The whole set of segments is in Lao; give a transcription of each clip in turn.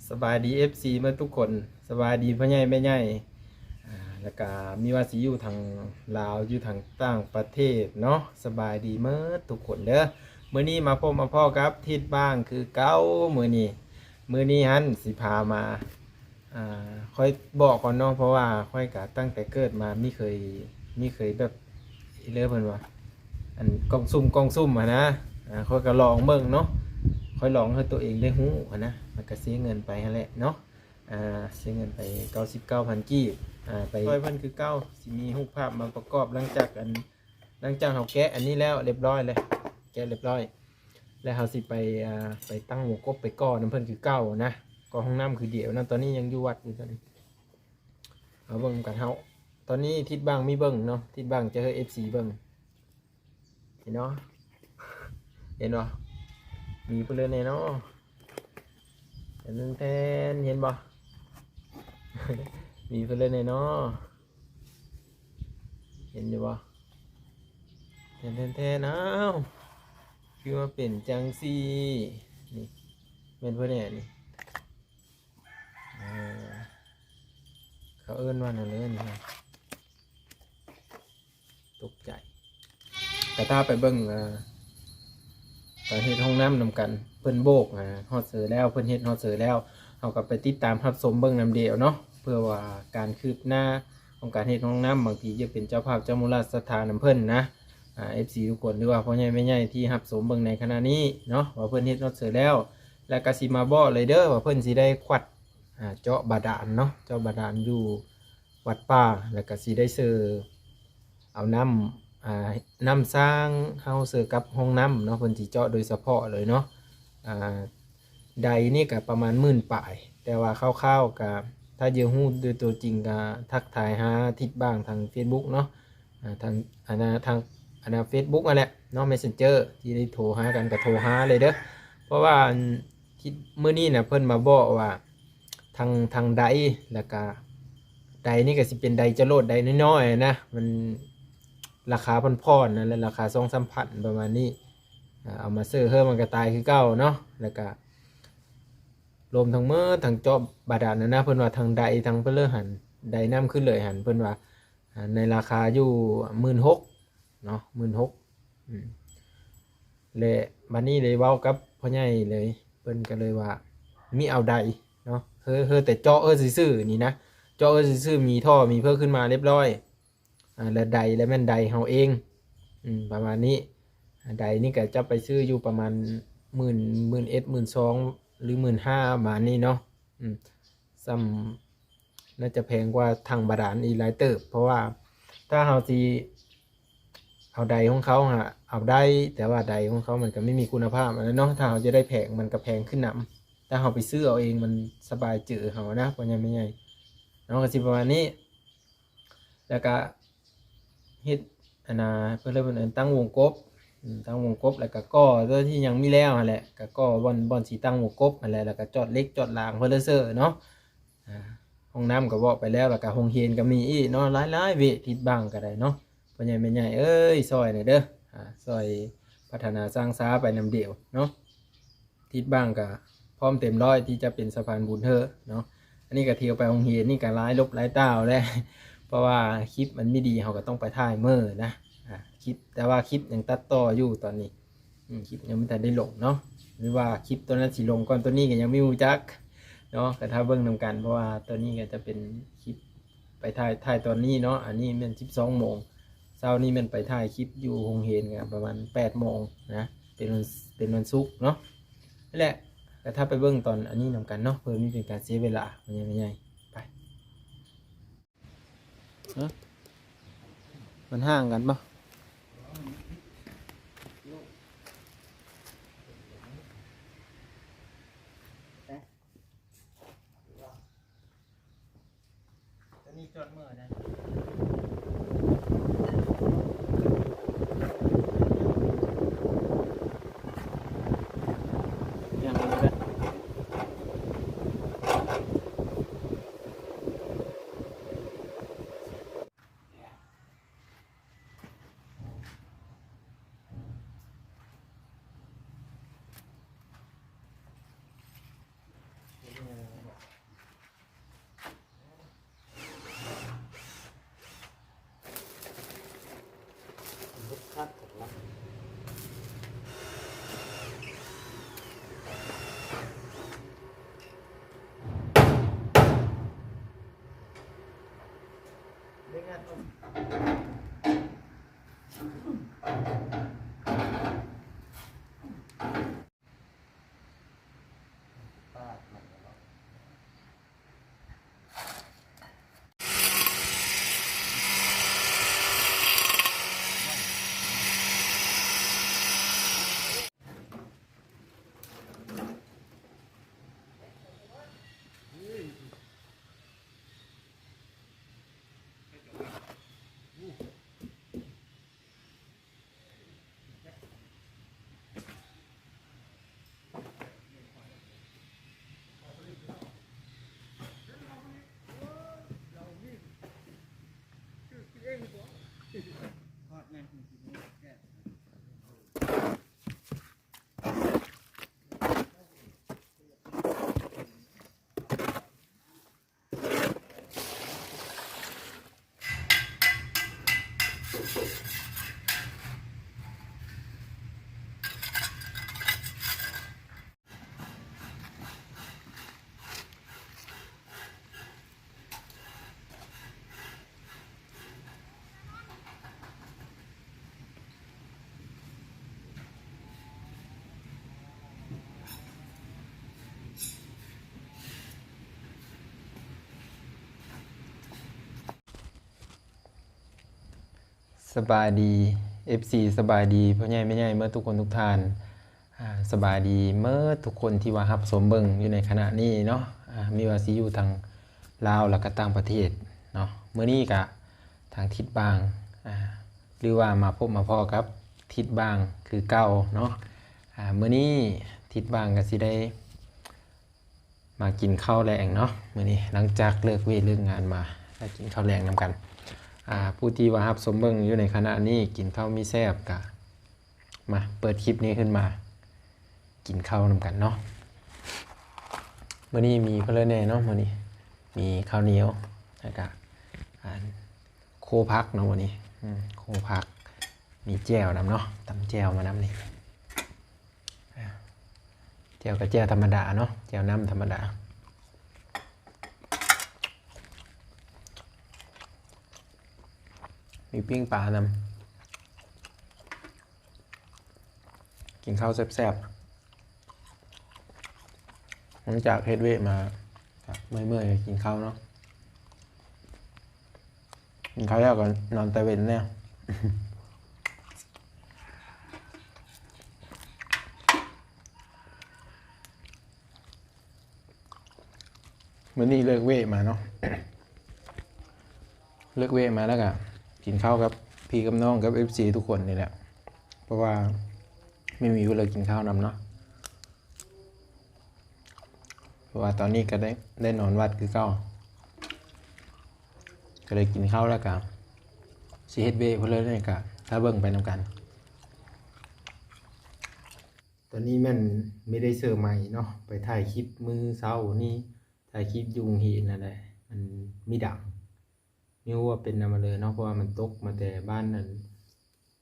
ສະບາຍດີ ເອັຟຊີ ໝົດທຸກຄົນ ສະບາຍດີພໍ່ໃຫຍ່ແມ່ໃຫຍ່ ອ່າ ແລ້ວກະມີວ່າຊິຢູ່ທາງລາວ ຢູ່ທາງຕ່າງປະເທດເນາະ ສະບາຍດີໝົດທຸກຄົນເດີ. ມື້ນີ້ມາພົບມາພໍ້ກັບທິດບ້າງຄືເກົ່າ ມື້ນີ້ ມື້ນີ້ຫັ້ນຊິພາມາ ອ່າ ຂ້ອຍບອກກ່ອນເນາະ ເພາະວ່າຂ້ອຍກະຕັ້ງແຕ່ເກີດມາມີເຄີຍ ມີເຄີຍແບບ ເລີເພິ່ນວ່າ ອັນກ່ອງສຸ່ມ ກ່ອງສຸ່ມຫັ້ນນະ ອ່າ ຂ້ອຍກໍລອງເບິ່ງເນາະ ຂ້ອຍລອງໃຫ້ຕົວເອງໄດ້ຮູ້ຫັ້ນນະ ມັນກໍເສຍເງິນໄປຫັ້ນແຫຼະເນາະ ອ່າ ເສຍເງິນໄປເກົ້າສິບເກົ້າພັນກີບ ອ່າ ໄປຊ່ອຍເພິ່ນຄືເກົ່າ ຊິມີຮູບພາບມາປະກອບ ຫຼັງຈາກອັນ ຫຼັງຈາກເຮົາແກະອັນນີ້ແລ້ວ ລຽບຮ້ອຍເລີຍ ແກະລຽບຮ້ອຍ ແລ້ວເຮົາຊິໄປ ອ່າ ໄປຕັ້ງວົງກົບ ໄປກໍ່ນຳເພິ່ນຄືເກົ່ານະ ກໍ່ຫ້ອງນ້ຳຄືດຽວນະ ຕອນນີ້ຍັງຢູ່ວັດຢູ່ຕອນນີ້ ເຮົາເບິ່ງນຳກັນເຮົາ ຕອນນີ້ທິດບ້າງມີເບິ່ງເນາະ ທິດບ້າງຈະໃຫ້ເອັຟຊີເບິ່ງ ເຫັນເນາະ ເຫັນບໍ່ ມີເພິ່ນເລີຍແນ່ເນາະ ແທນໆ ເຫັນບໍ່ ມີເພິ່ນເລີຍແນ່ເນາະ ເຫັນຢູ່ບໍ່ ແທນໆ ອ້າວ ຄືມາເປັນຈັ່ງຊີ້ ນີ້ ແມ່ນເພິ່ນແນ່ນີ້ ເອີ ເຂົາເອີ້ນວ່າແນວໃດນີ້ ຕົກໃຈ ກະຖ້າໄປເບິ່ງ ເອີ ການເຮັດຫ້ອງນ້ຳນຳກັນ ເພິ່ນໂບກ ອາ ຮອດເຊີແລ້ວ ເພິ່ນເຮັດຮອດເຊີແລ້ວ ເຮົາກໍໄປຕິດຕາມຮັບຊົມເບິ່ງນຳດຽວເນາະ ເພື່ອວ່າການຄືບໜ້າຂອງການເຮັດຫ້ອງນ້ຳ ບາງທີຈະເປັນເຈົ້າພາບເຈົ້າມຸລາດສັດທານຳເພິ່ນນະ ອາ ເອັຟຊີທຸກຄົນ ຫຼືວ່າພໍ່ໃຫຍ່ແມ່ໃຫຍ່ທີ່ຮັບຊົມເບິ່ງໃນຂະນະນີ້ເນາະ ວ່າເພິ່ນເຮັດຮອດເຊີແລ້ວ ແລ້ວກໍຊິມາບອກເລີຍເດີ ວ່າເພິ່ນຊິໄດ້ຂວັດ ອາ ເຈາະບາດານເນາະ ເຈາະບາດານຢູ່ວັດປ່າ ແລ້ວກໍຊິໄດ້ເຊີ ເອົານ້ຳ ອາ ນ້ຳສ້າງເຮົາເຊີກັບຫ້ອງນ້ຳເນາະ ເພິ່ນຊິເຈາະໂດຍສະເພາະເລີຍເນາະ ອາ ໄດນີ້ກໍປະມານໝື່ນປາຍ ແຕ່ວ່າຄ່າວໆ ກໍ ຖ້າຢາກຮູ້ໂດຍຕົວຈິງ ກໍທັກທາຍຫາທິດບ້າງທາງເຟສບຸກເນາະ ອາ ທາງ ອັນນະ ທາງ ອັນນະ ເຟສບຸກຫັ້ນແຫຼະເນາະ ແມັດເຊັນເຈີ ທີ່ໄດ້ໂທຫາກັນ ກໍໂທຫາເລີຍເດີ ເພາະວ່າ ອັນ ທີ່ມື້ນີ້ນະ ເພິ່ນມາບອກວ່າ ທັງ ທັງໄດ ແລ້ວກະໄດນີ້ກໍຊິເປັນໄດຈະໂລດ ໄດນ້ອຍໆ ນະ ມັນລາຄາຜ່ອນໆ ນັ້ນແຫຼະ ລາຄາສອງສາມພັນປະມານນີ້ ອາ ເອົາມາເຊີເຮີ ມັນກໍຕາຍຄືເກົ່າເນາະ ແລ້ວກະລວມທັງໝົດ ທັງເຈາະບາດານນັ້ນນະ ເພິ່ນວ່າທັງໄດ ທັງເພີເລີຫັ້ນ ໄດນ້ຳຂຶ້ນເລີຍຫັ້ນ ເພິ່ນວ່າ ອາ ໃນລາຄາຢູ່ໝື່ນຫົກເນາະ ໝື່ນຫົກ ອືມ ແລະ ບັດນີ້ໄດ້ເວົ້າກັບພໍ່ໃຫຍ່ເລີຍ ເພິ່ນກໍເລີຍວ່າມີເອົາໄດເນາະ ເຮີ ເຮີແຕ່ເຈາະເຮີຊື່ໆ ນີ້ນະ ເຈາະເຮີຊື່ໆ ມີທໍ່ມີເພີຂຶ້ນມາລຽບຮ້ອຍ ອາ ແລະ ໄດ ແລະ ແມ່ນໄດເຮົາເອງ ອືມ ປະມານນີ້ ອາ ໄດນີ້ກໍຈະໄປຊື້ຢູ່ປະມານໝື່ນ ໝື່ນເອັດ ໝື່ນສອງ ຫຼື ໝື່ນຫ້າ ປະມານນີ້ເນາະ ອືມ ສ່ຳ ໜ້າຈະແພງກວ່າຖັງບາດານອີກຫຼາຍເຕີບ ເພາະວ່າຖ້າເຮົາຊິເອົາໄດຂອງເຂົາຫະ ເອົາໄດ້ ແຕ່ວ່າໄດຂອງເຂົາມັນກໍໄມ່ມີຄຸນນະພາບຫັ້ນແຫຼະເນາະ ຖ້າເຮົາຈະໄດ້ແພງມັນກໍແພງຂຶ້ນນຳ ຖ້າເຮົາໄປຊື້ເອົາເອງມັນສະບາຍຈື່ເຮົານະ ພໍ່ໃຫຍ່ແມ່ໃຫຍ່ເນາະ ກໍຊິປະມານນີ້ ແລ້ວກໍເຮັດ ອັນນ່າ ເພິ່ນເລີຍເອີ້ນຕັ້ງວົງກົບ ອືມ ຕັ້ງວົງກົບ ແລ້ວກໍກໍ່ໂດຍທີ່ຍັງມີແລ້ວຫັ້ນແຫຼະ ກໍກໍ່ບ່ອນ ບ່ອນຊິຕັ້ງວົງກົບຫັ້ນແຫຼະ ແລ້ວກໍຈອດເຫຼັກຈອດລາງເພິ່ນເລີຍເຊີເນາະ ອາ ຫ້ອງນ້ຳກໍເວົ້າໄປແລ້ວ ແລ້ວກໍໂຮງຮຽນກໍມີອີກເນາະ ຫຼາຍໆ ເວະ ທິດບ້າງກໍໄດ້ເນາະ ພໍ່ໃຫຍ່ແມ່ໃຫຍ່ເອີຍ ຊ່ອຍແດ່ເດີ ອາ ຊ່ອຍພັດທະນາສ້າງສາໄປນຳດຽວເນາະ ທິດບ້າງກໍພ້ອມເຕັມຮ້ອຍທີ່ຈະເປັນສະພານບຸນເຮີເນາະ ອັນນີ້ກໍທີ່ເອົາໄປໂຮງຮຽນນີ້ກໍຫຼາຍລົບຫຼາຍຕ້າວແຫຼະ ເພາະວ່າຄລິບມັນມີດີ ເຮົາກໍຕ້ອງໄປຖ່າຍມື້ນະ ອາ ຄລິບ ແຕ່ວ່າຄລິບຍັງຕັດຕໍ່ຢູ່ຕອນນີ້ ອືມ ຄລິບຍັງບໍ່ທັນໄດ້ລົງເນາະ ຫຼືວ່າຄລິບຕົວນັ້ນຊິລົງກ່ອນຕົວນີ້ກໍຍັງບໍ່ຮູ້ຈັກເນາະ ກໍຖ້າເບິ່ງນຳກັນ ເພາະວ່າຕົວນີ້ກໍຈະເປັນຄລິບໄປຖ່າຍ ຖ່າຍຕອນນີ້ເນາະ ອັນນີ້ແມ່ນສິບສອງໂມງ ເຊົ້ານີ້ແມ່ນໄປຖ່າຍຄລິບຢູ່ໂຮງຮຽນກໍປະມານແປດໂມງນະ ເປັນວັນ ເປັນວັນສຸກເນາະ ແລະ ກໍຖ້າໄປເບິ່ງຕອນອັນນີ້ນຳກັນເນາະ ເພື່ອບໍ່ເປັນການເສຍເວລາ ແມ່ນຫຍັງ ແມ່ນຫຍັງ ໄປ. ຮະ? ມັນຫ່າງກັນບໍ່? ຕົວນີ້ຈອດເມື່ອໃດ? ຍັງບໍ່ໄດ້. ເ ສະບາຍດີ ເອັຟຊີ ສະບາຍດີພໍ່ໃຫຍ່ແມ່ໃຫຍ່ເໝິດທຸກຄົນທຸກທ່ານ. ອາ ສະບາຍດີເໝິດທຸກຄົນທີ່ວ່າຮັບຊົມເບິ່ງຢູ່ໃນຂະນະນີ້ເນາະ. ອາ ມີວ່າຊິຢູ່ທາງລາວ ແລ້ວກະຕ່າງປະເທດເນາະ. ມື້ນີ້ກະທາງທິດບາງ ອາ ຫຼືວ່າມາພົບມາພໍ້ກັບທິດບາງຄືເກົ່າເນາະ. ອາ ມື້ນີ້ທິດບາງກະຊິໄດ້ ມາກິນເຂົ້າແລງເນາະ ມື້ນີ້ ຫຼັງຈາກເລີກວຽກເລີກງານມາ ມາກິນເຂົ້າແລງນຳກັນ. ອາ ຜູ້ທີ່ວ່າຮັບຊົມເບິ່ງຢູ່ໃນຂະນະນີ້ ກິນເຂົ້າມີແຊບ ກະມາເປີດຄລິບນີ້ຂຶ້ນມາກິນເຂົ້ານຳກັນເນາະ. ມື້ນີ້ມີເພິ່ນແດ່ເນາະ ມື້ນີ້ມີເຂົ້າໜຽວ ແລ້ວກະ ອັນ ໂຄຜັກເນາະ ມື້ນີ້ ອືມ ໂຄຜັກ ມີແຈ່ວນຳເນາະ ຕຳແຈ່ວມານຳນີ້. ແຈ່ວກະແຈ່ວທຳມະດາເນາະ ແຈ່ວນ້ຳທຳມະດາ ມີປີ້ງປານຳ. ກິນເຂົ້າແຊບໆ ຫຼັງຈາກເຮັດວຽກມາ ກະເມື່ອຍໆ ກະກິນເຂົ້າເນາະ. ກິນເຂົ້າແລ້ວກໍນອນຕາເວັນແນ່. ມື້ນີ້ເລີກວຽກມາເນາະ ເລີກວຽກມາແລ້ວກະກິນເຂົ້າກັບພີ່ກັບນ້ອງ ກັບ ເອັຟຊີ ທຸກຄົນນີ້ແຫຼະ ເພາະວ່າແມ່ມິວເລີຍກິນເຂົ້ານຳເນາະ. ເພາະວ່າຕອນນີ້ກະໄດ້ ໄດ້ນອນວັດຄືເກົ່າ ກະໄດ້ກິນເຂົ້າແລ້ວກະຊິເຮັດວຽກພຸ້ນເລີຍ ນີ້ກະຖ້າເບິ່ງໄປນຳກັນ. ຕອນນີ້ແມ່ນມີໄດ້ເຊີໃໝ່ເນາະ ໄປຖ່າຍຄລິບມື້ເຊົ້ານີ້ ຖ່າຍຄລິບຢູ່ໂຮງຮຽນຫັ້ນແຫຼະ ມັນມີດັງ ມີຮູ້ວ່າເປັນນຳມາເລີຍເນາະ ເພາະວ່າມັນຕົກມາແຕ່ບ້ານນັ້ນ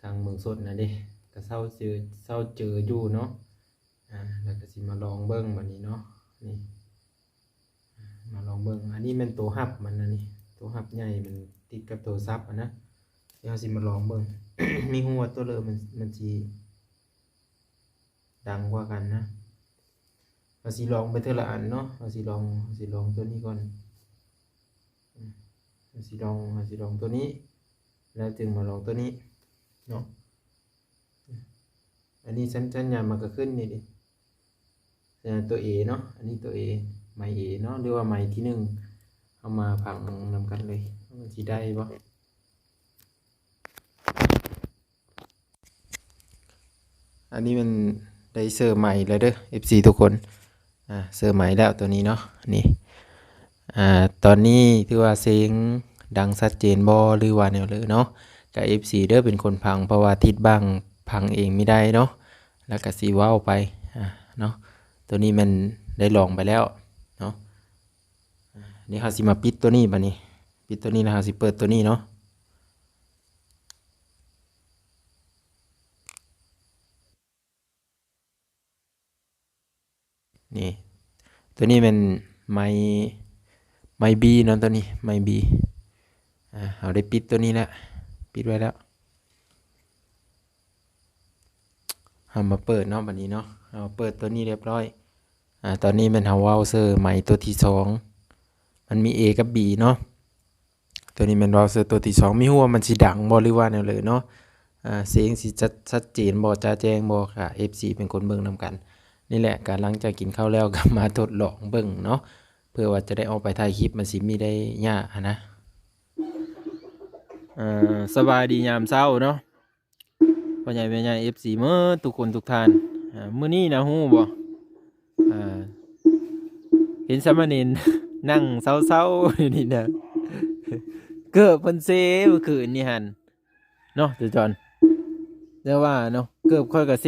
ທາງເມືອງຊົນນັ້ນເດ້ ກະເຊົາເຈີ ເຊົາເຈີຢູ່ເນາະ. ອາ ແລ້ວກະຊິມາລອງເບິ່ງບາດນີ້ເນາະ ນີ້ ອາ ມາລອງເບິ່ງ. ອັນນີ້ແມ່ນໂຕຮັບມັນນະນີ້ ໂຕຮັບໃຫຍ່ ມັນຕິດກັບໂທລະສັບຫັ້ນນະ. ດຽວເຮົາຊິມາລອງເບິ່ງ ມີຮູ້ວ່າໂຕເລີມັນ ມັນຊິດັງກວ່າກັນນະ. ເຮົາຊິລອງໄປເທື່ອລະອັນເນາະ ເຮົາຊິລອງ ເຮົາຊິລອງໂຕນີ້ກ່ອນ ເຮົາຊິລອງ ເຮົາຊິລອງໂຕນີ້ ແລ້ວຈຶ່ງມາລອງໂຕນີ້ເນາະ. ອັນນີ້ສັນ ສັນຍານມັນກະຂຶ້ນນີ້ເດ້ ສັນຍານໂຕເອເນາະ ອັນນີ້ໂຕເອ ໄມເອເນາະ ຫຼືວ່າໄມທີໜຶ່ງ. ເຮົາມາຟັງນຳກັນເລີຍ ວ່າມັນຊິໄດ້ບໍ່. ອັນນີ້ແມ່ນໄດ້ເຊີໄມແລ້ວເດີ ເອັຟຊີ ທຸກຄົນ. ອາ ເຊີໄມແລ້ວໂຕນີ້ເນາະ ນີ້ ອາ ຕອນນີ້ຖືວ່າສຽງດັງຊັດເຈນບໍ່ ຫຼືວ່າແນວໃດເນາະ ກະ ເອັຟຊີ ເດີ ເປັນຄົນຟັງ ເພາະວ່າທິດບາງຟັງເອງບໍ່ໄດ້ເນາະ ແລ້ວກະຊິເວົ້າໄປ ອາ ເນາະ. ໂຕນີ້ແມ່ນໄດ້ລອງໄປແລ້ວເນາະ. ອາ ດຽວເຮົາຊິມາປິດໂຕນີ້ບາດນີ້ ປິດໂຕນີ້ແລ້ວເຮົາຊິເປີດໂຕນີ້ເນາະ. ນີ້ ໂຕນີ້ແມ່ນໄມ ໄມບີເນາະ ໂຕນີ້ໄມບີ. ອ່າ ເຮົາໄດ້ປິດຕົວນີ້ແລ້ວ ປິດໄວ້ແລ້ວ. ເຮົາມາເປີດເນາະ ບັດນີ້ເນາະ ເຮົາເປີດຕົວນີ້ຮຽບຮ້ອຍ. ອ່າ ຕອນນີ້ແມ່ນເຮົາເວົ້າເຊີໄມຕົວທີສອງ ມັນມີ A ກັບ B ເນາະ. ຕົວນີ້ແມ່ນເວົ້າເຊີຕົວທີສອງ ມີຮູ້ວ່າມັນຊິດັງບໍ່ ຫຼືວ່າແນວໃດເນາະ. ອ່າ ສຽງຊິຊັດ ຊັດເຈນບໍ່ ຈະແຈ້ງບໍ່ ກະ ເອັຟຊີ ເປັນຄົນເບິ່ງນຳກັນ. ນີ້ແຫຼະ ກະຫຼັງຈາກກິນເຂົ້າແລ້ວ ກະມາທົດລອງເບິ່ງເນາະ ເພື່ອວ່າຈະໄດ້ອອກໄປຖ່າຍຄລິບ ມັນຊິມີໄດ້ຍາກຫັ້ນນະ. ເອີ ສະບາຍດີຍາມເຊົ້າເນາະ ພໍ່ໃຫຍ່ແມ່ໃຫຍ່ ເອັຟຊີ ໝົດທຸກຄົນທຸກທ່ານ. ອ່າ ມື້ນີ້ນະຮູ້ບໍ່ ອ່າ ເຫັນສາມະເນນນັ່ງເຊົາໆຢູ່ນີ້ນະ ເກີບເພິ່ນເຊມື້ຄືນນີ້ຫັ້ນເນາະ ເຈົ້າຈອນ ແຕ່ວ່າເນາະ ເກີບຂ້ອຍກໍເຊ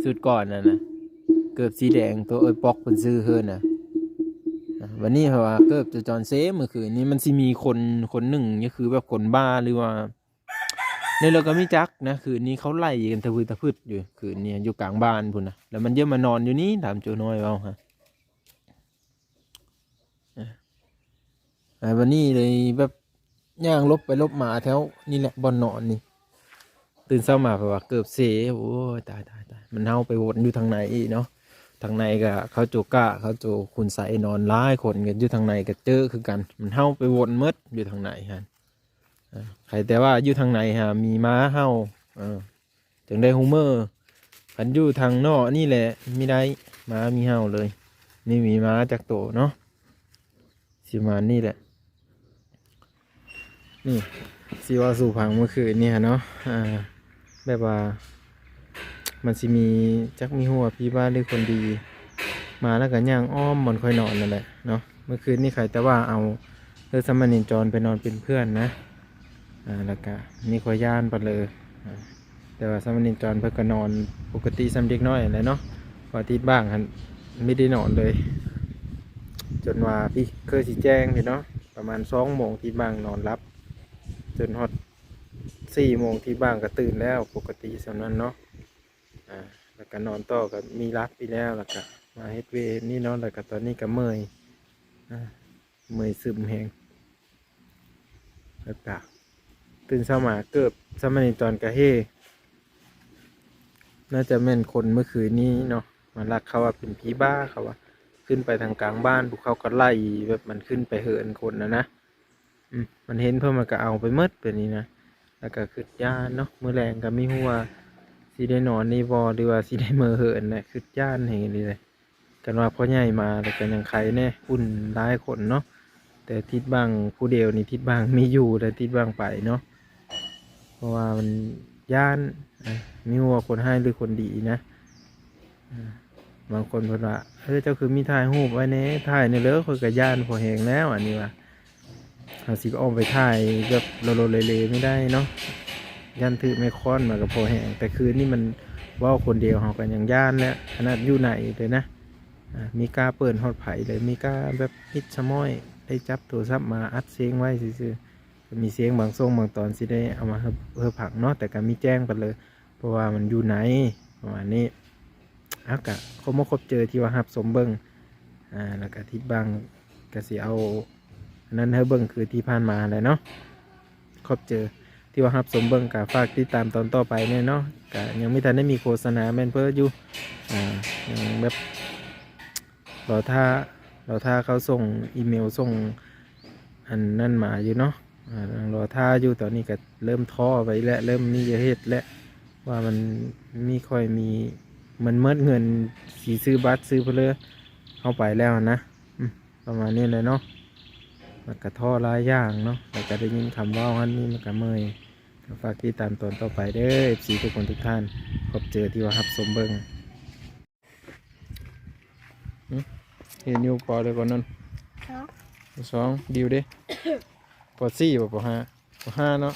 ຊຸດກ່ອນນັ້ນນະ ເກີບສີແດງ ໂຕເອີຍປອກເພິ່ນຊື້ເຮີນນະ. ອ່າ ບັດນີ້ເພາະວ່າເກີບເຈົ້າຈອນເຊມື້ຄືນນີ້ ມັນຊິມີຄົນ ຄົນໜຶ່ງ ກໍຄືແບບຄົນບ້າ ຫຼືວ່າ ນີ້ແລ້ວກໍມີຈັກນະ ຄືນນີ້ເຂົາໄລ່ກັນຕະພຶດຕະພຶດຢູ່ ຄືນນີ້ຢູ່ກາງບ້ານພຸ້ນນະ ແລ້ວມັນເຢີມມານອນຢູ່ນີ້ ຕາມໂຈນ້ອຍເວົ້າຫັ້ນ. ອ່າ ອ່າ ບັດນີ້ເລີຍແບບຍ່າງຫຼົບໄປຫຼົບມາແຖວນີ້ແຫຼະ ບ່ອນນອນນີ້ ຕື່ນເຊົ້າມາເພາະວ່າເກີບເຊ. ໂອ້ຍ ຕາຍໆໆ ມັນເຫົ່າໄປວົນຢູ່ທາງໃນອີກເນາະ. ທາງໃນກໍເຂົາໂຈກ້າ ເຂົາໂຈຄຸນໄຊນອນຫຼາຍຄົນ ກໍຢູ່ທາງໃນກໍເຈີຄືກັນ ມັນເຫົ່າໄປວົນໝົດຢູ່ທາງໃນຫັ້ນ. ເອີ ໃຄແຕ່ວ່າຢູ່ທາງໃນຫາມີໝາເຫົ່າ ເອີ ຈັ່ງໄດ້ຮູ້ມື້. ຄັນຢູ່ທາງນອກນີ້ແຫຼະ ມີໄດ້ໝາມີເຫົ່າເລີຍ ນີ້ມີໝາຈັກໂຕເນາະ ຊິປະມານນີ້ແຫຼະ. ນີ້ ຊິເວົ້າສູ່ຟັງ ມື້ຄືນນີ້ຫັ້ນເນາະ ອ່າ ແບບວ່າມັນຊິມີ ຈັກມີຮູ້ວ່າຜີບ້າ ຫຼືຄົນດີ ມາແລ້ວກໍຍ່າງອ້ອມບ່ອນຂ້ອຍນອນນັ້ນແຫຼະເນາະ. ມື້ຄືນນີ້ໃຄແຕ່ວ່າເອົາເຮືອສາມະເນນຈອນໄປນອນເປັນເພື່ອນນະ ອ່າ ແລ້ວກະມີຂ້ອຍຢ້ານປະເລີ ອ່າ ແຕ່ວ່າສາມະເນນຈອນເພິ່ນກໍນອນປົກກະຕິສ່ຳເດັກນ້ອຍຫັ້ນແຫຼະເນາະ ວ່າຕິດບ້າງຫັ້ນ ມີໄດ້ນອນເລີຍ. ຈົນວ່າພີ້ ຄືຊິແຈ້ງພີ້ເນາະ ປະມານສອງໂມງ ຕິດບ້າງນອນຫຼັບ ຈົນຮອດສີ່ໂມງ ຕິດບ້າງກໍຕື່ນແລ້ວ ປົກກະຕິສ່ຳນັ້ນເນາະ. ອ່າ ແລ້ວກໍນອນຕໍ່ ກໍມີຫຼັບອີກແລ້ວ ແລ້ວກໍມາເຮັດເວເຮັດນີ້ເນາະ ແລ້ວກໍຕອນນີ້ກໍເມື່ອຍ ອ່າ ເມື່ອຍຊຶມແຮງ ແລ້ວກໍຕື່ນເຊົ້າມາເກີບສາມະເນນຈອນກະເຮ ໜ້າຈະແມ່ນຄົນມື້ຄືນນີ້ເນາະ ມາລັກເຂົາວ່າເປັນຜີບ້າ ເຂົາວ່າຂຶ້ນໄປທາງກາງບ້ານ ພວກເຂົາກໍໄລ່ແບບມັນຂຶ້ນໄປເຫີນຄົນນະນະ. ອືມ ມັນເຫັນເພິ່ນ ມັນກໍເອົາໄປໝົດແບບນີ້ນະ ແລ້ວກໍຄຶດຢ້ານເນາະ. ມື້ແລງກໍມີຮູ້ວ່າຊິໄດ້ນອນນີ້ບໍ່ ຫຼືວ່າຊິໄດ້ເມືອເຫີນນະ ຄຶດຢ້ານແຮງອີ່ຫຼີເດ. ຄັນວ່າພໍ່ໃຫຍ່ມາແລ້ວກໍຍັງໄຄແດ່ ອຸ່ນຫຼາຍຄົນເນາະ ແຕ່ຕິດບ້າງຜູ້ດຽວນີ້ ຕິດບ້າງມີຢູ່ ແຕ່ຕິດບ້າງໄປເນາະ ເພາະວ່າມັນຢ້ານ ອ່າ ມີຮູ້ວ່າຄົນຮ້າຍ ຫຼື ຄົນດີນະ. ອ່າ ບາງຄົນເພິ່ນວ່າ ເອີ ເຈົ້າຄືມີຖ່າຍຮູບໄວ້ແດ່ ຖ່າຍແດ່ເລີ ຂ້ອຍກໍຢ້ານພໍແຮງແລ້ວ ອັນນີ້ວ່າ ເຮົາຊິອອກໄປຖ່າຍແບບໂລໆເລໆ ບໍ່ໄດ້ເນາະ ຢ້ານຖືກໄມ້ຄ້ອນມາກໍພໍແຮງ. ແຕ່ຄືນນີ້ມັນເວົ້າຄົນດຽວ ເຮົາກໍຍັງຢ້ານແຫຼະ ຂະໜາດຢູ່ໃນເລີຍນະ ອ່າ ມີກ້າເປີດຮອດໃຜເລີຍ ມີກ້າແບບມິດສະມ້ອຍ ໄດ້ຈັບໂທລະສັບມາອັດສຽງໄວ້ຊື່ໆ. ກໍມີສຽງບາງຊ່ວງບາງຕອນຊິໄດ້ເອົາມາເຮີ ເຮີຟັງເນາະ ແຕ່ກໍມີແຈ້ງໄປເລີຍ ເພາະວ່າມັນຢູ່ໃນ ປະມານນີ້. ເອົາ ກະຂອບມຸກຂອບໃຈທີ່ວ່າຮັບຊົມເບິ່ງ ອ່າ ແລ້ວກະທິດບັງກະຊິເອົາອັນນັ້ນໃຫ້ເບິ່ງຄືທີ່ຜ່ານມາຫັ້ນແຫຼະເນາະ. ຂອບໃຈທີ່ວ່າຮັບຊົມເບິ່ງ ກະຝາກຕິດຕາມຕອນຕໍ່ໄປແດ່ເນາະ. ກະຍັງບໍ່ທັນໄດ້ມີໂຄສະນາແມ່ນເພີ້ຢູ່ ອ່າ ຍັງແບບລໍຖ້າ ລໍຖ້າເຂົາສົ່ງອີເມວ ສົ່ງອັນນັ້ນມາຢູ່ເນາະ. ອ່າ ຍັງລໍຖ້າຢູ່ ຕອນນີ້ກໍເລີ່ມທໍ້ໄປແລ້ວ ເລີ່ມມີຈະເຮັດແລ້ວ ວ່າມັນມີ ຂ້ອຍມີ ມັນໝົດເງິນຊິຊື້ບັດຊື້ເພີເຮົາໄປແລ້ວນະ. ອືມ ປະມານນີ້ແຫຼະເນາະ ມັນກໍທໍ້ຫຼາຍຢ່າງເນາະ ແລ້ວກໍໄດ້ຍິນຄຳເວົ້າຫັ້ນນີ້ ມັນກໍເມື່ອຍ. ກໍຝາກຕິດຕາມຕອນຕໍ່ໄປເດີ ເອັຟຊີ ທຸກຄົນທຸກທ່ານ ຂອບໃຈທີ່ວ່າຮັບຊົມເບິ່ງ. ຫຶ ເຫັນຢູ່ ປໍໃດກ່ອນນັ້ນ? ສອງ ສອງ ດິວເດ້? ປໍສີ່ບໍ່? ປໍຫ້າ ປໍຫ້າເນາະ.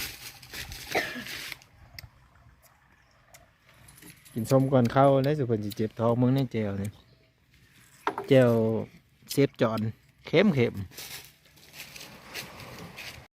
ກິນສົ້ມກ່ອນເຂົ້າແລ້ວ ສຸເພິ່ນຊິເຈັບທ້ອງ. ເບິ່ງໃນແຈ່ວນີ້ ແຈ່ວເຊຟຈອນ ເຄັມໆ.